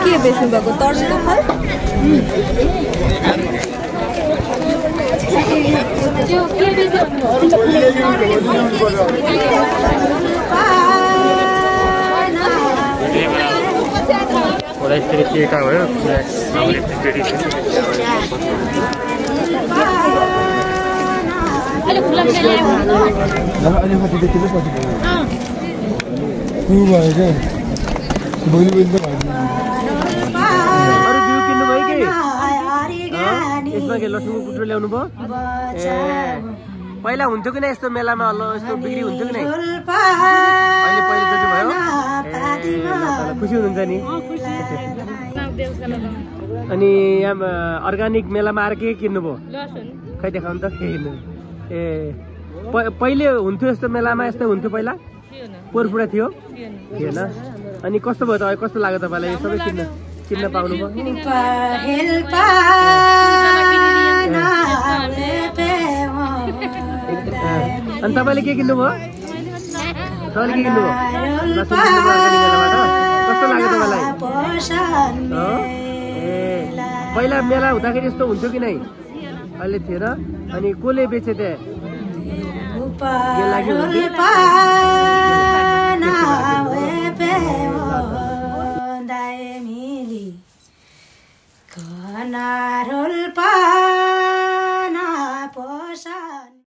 के बेच्नु भएको तरुलको फल लसुनको कुटो ल्याउनु भयो ए पहिला हुन्थ्यो कि नै यस्तो मेलामा यस्तो बिक्री हुन्थ्यो कि नै अहिले पहिलोचोटि भयो खुसी हुनुहुन्छ नि अनि यहाँ अर्गानिक मेलामा आएर के किन्नु भयो खै देखाउनु त के किन्नु ए पहिले हुन्थ्यो यस्तो मेलामा यस्तो हुन्थ्यो पहिला पोरफुडा थियो थिएन अनि कस्तो भयो त अहिले कस्तो लाग्यो तपाईँलाई यो सबै किन्न पाउनु भयो अनि तपाईँले के किन्नु भयो तपाईँले के किन्नु भयो कस्तो लाग्यो तपाईँलाई ए पहिला मेला हुँदाखेरि यस्तो हुन्थ्यो कि नै अहिले थिएन अनि कसले बेचे त्यहाँ के लाग्यो